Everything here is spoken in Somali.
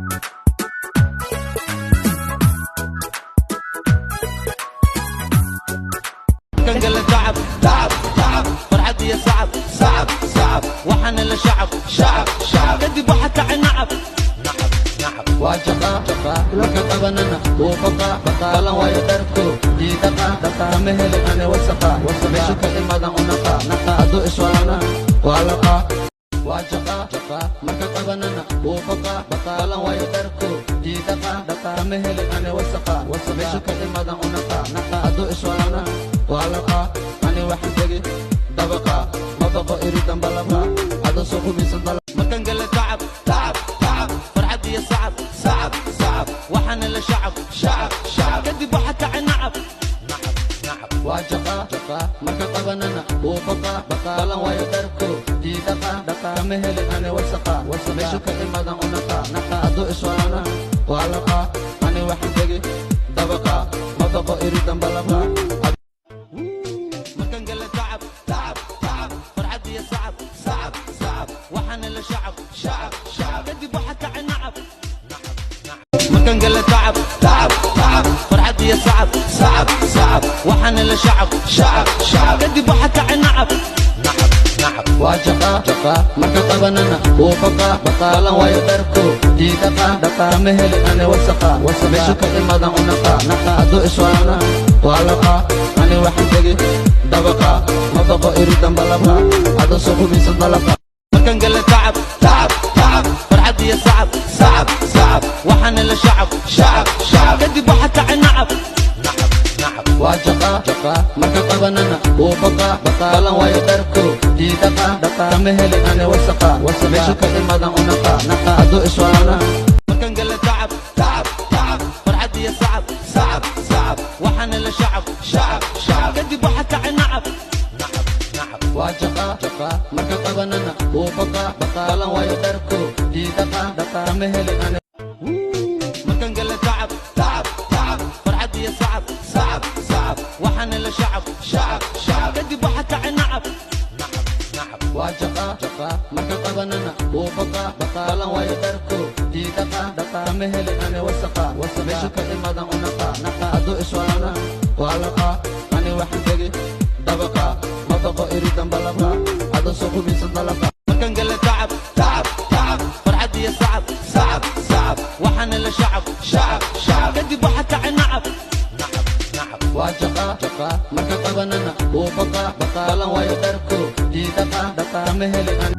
Markaan tacab tacab tacab, farxad iyo sacab sacab sacab, waxaana la shacab shacab shacab, kadib waxa kacay nacab nacab nacab. Waa jaqa jaqa marka qabanana wuu baqa baqa, balan waayo dharku diidaqa daqa, kama helin ane wasaqa, meeshu ka imadan unaqa naqa, hadduu iswalana waa laqa. Waa jaqa jaqa marka qabanana wuu baqa baqa, balan waayo dharku diidaqa daqa, kama helin ane wasaqa, meeshu ka imadan unaqa naqa, hadduu iswalana waa laqa. Ani waxaan tegi dabaqa, ma baqo iri dambalaba, adoo soo qubaysan dala. Markaan gala tacab tacab tacab, farxad iyo sacab sacab sacab, waxaana la shacab shacab shacab, kadib waxa kacay nacab nacab nacab. Waa jaqa jaqa marka qabanana wuu baqa baqa, balan waayo dharku diidaqa daqa, kama helin ane wasaqa, meeshu ka imadan unaqa naqa, hadduu iswalana waa laqa. Ani waxaan tegi dabaqa, ma baqo iri dambalaba. Markaan gala tacab tacab tacab, farxad iyo sacab sacab sacab, waxaana la shacab shacab shacab, kadib waxa kacay nacab nacab nacab. Markaan gala tacab tacab tacab, farxad iyo sacab sacab sacab, waxaana la shacab shacab shacab, kadib waxa kacay nacab nacab nacab. Waa jaqa jaqa marka qabanana wuu baqa baqa, balan waayo dharku diidaqa daqa, kama helin ane wasaqa, meeshu ka imadan unaqa naqa, hadduu iswalana waa laqa. Ani waxaan tegi dabaqa, ma baqo iri dambalaba, adoo soo qubaysan dalaqa. Markaan gala tacab tacab tacab, farxad iyo sacab sacab sacab, waxaana la shacab shacab shacab, kadib waxa kacay nacab nacab nacab. Waa jaqa jaqa marka qabanana wuu baqa baqa, balan waayo dharku diidaqa daqa, kama helin ane wasaqa, meeshu ka imadan unaqa naqa, hadduu iswalana. Markaan gala tacab tacab tacab, farxad iyo sacab sacab sacab, waxaana la shacab shacab shacab, kadib waxa kacay nacab nacab nacab. Waa jaqa jaqa marka qabanana wuu baqa baqa, balan waayo dharku diidaqa daqa, kama helin ane. Markaan gala tacab tacab tacab, farxad iyo sacab sacab sacab, waxaana la shacab shacab shacab, kadib waxa kacay nacab nacab nacab. Waa jaqa jaqa marka qabanana wuu baqa baqa, balan waayo dharku diidaqa daqa, kama helin ane wasaqa, meeshu ka imadan unaqa naqa, hadduu iswalana waa laqa. Ani waxaan tegi dabaqa, ma baqo iri dambalaba, adoo soo qubaysan dalaqa. Markaan gala tacab tacab tacab, farxad iyo sacab sacab sacab, waxaana la shacab shacab shacab, kadib waxa kacay nacab nacab nacab. Waa jaqa jaqa marka qabanana wuu baqa baqa, balan waayo dharku diidaqa daqa, kama helin ane.